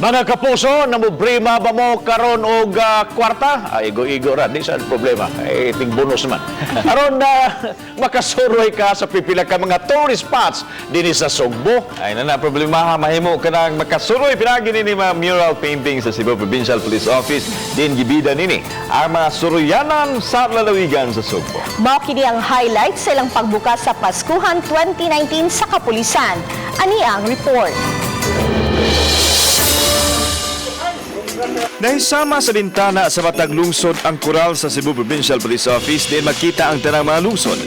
Mga kapuso, namobrima ba mo karon og kwarta? Ay, igo-igo ra, di sa problema. Ay, ting bonus naman. Aron na makasuroy ka sa pipila ka mga tourist spots dinhi sa Sugbo. Ay na na problema ha, mahimo ka nang makasuroy pinagi nini mga mural painting sa Cebu Provincial Police Office din gibida nini ang mga suruyanan sa lalawigan sa Sugbo. Mao kini ang highlight sa ilang pagbukas sa Paskuhan 2019 sa Kapulisan. Ani ang report. Nahisama sa bintana sa matag lungsod ang kural sa Cebu Provincial Police Office din makita ang tanang mga lungsod.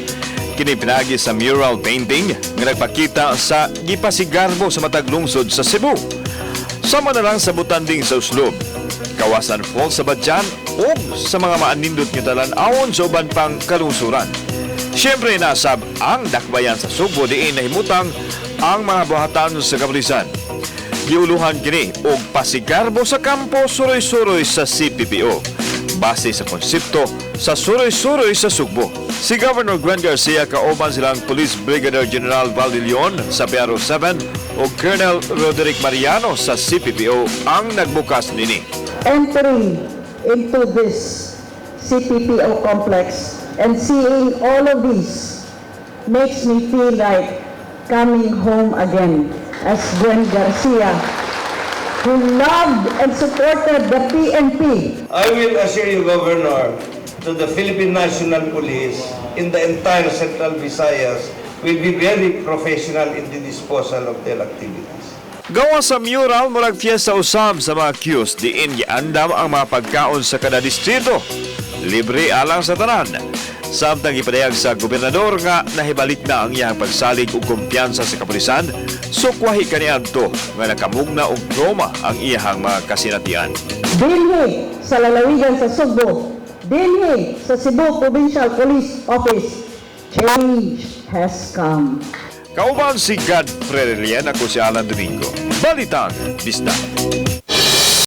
Kini pinagi sa mural painting nga nagpakita sa gipasigarbo sa matag lungsod sa Cebu. Sama na lang sa butanding sa Oslob, Kawasan Falls sa Badian o sa mga maanindot nga talan-awon sa uban pang kalungsuran. Siyempre, nasab ang dakbayan sa Sugbo diin nahimutang ang mga buhatan sa kapulisan. Giuluhan kini og pasigarbo sa kampo suroy-suroy sa CPPO base sa konsepto sa suroy-suroy sa Sugbo. Si Governor Gwen Garcia kauban silang Police Brigadier General Valdeleon sa PRO 7 ug Colonel Roderick Mariano sa CPPO ang nagbukas nini. Entering into this CPPO complex and seeing all of these makes me feel like coming home again as Gwen Garcia, who loved and supported the PNP. I will assure you, Governor, that the Philippine National Police in the entire Central Visayas will be very professional in the disposal of their activities. Gawa sa mural, murag fiesta usab sa mga kiosk diin giandam ang mga pagkaon sa kada distrito. Libre alang sa tanan. Samtang gipadayag sa gobernador nga nahibalik na ang iyang pagsalig ug kumpiyansa sa kapulisan, sukwahi kaniadto nga nakamugna og trauma ang iyang mga kasinatian. Dinhi sa lalawigan sa Sugbo, dinhi sa Cebu Provincial Police Office, change has come. Kauban si Godfrey Relian, ako si Alan Domingo. Balitang Bisdak.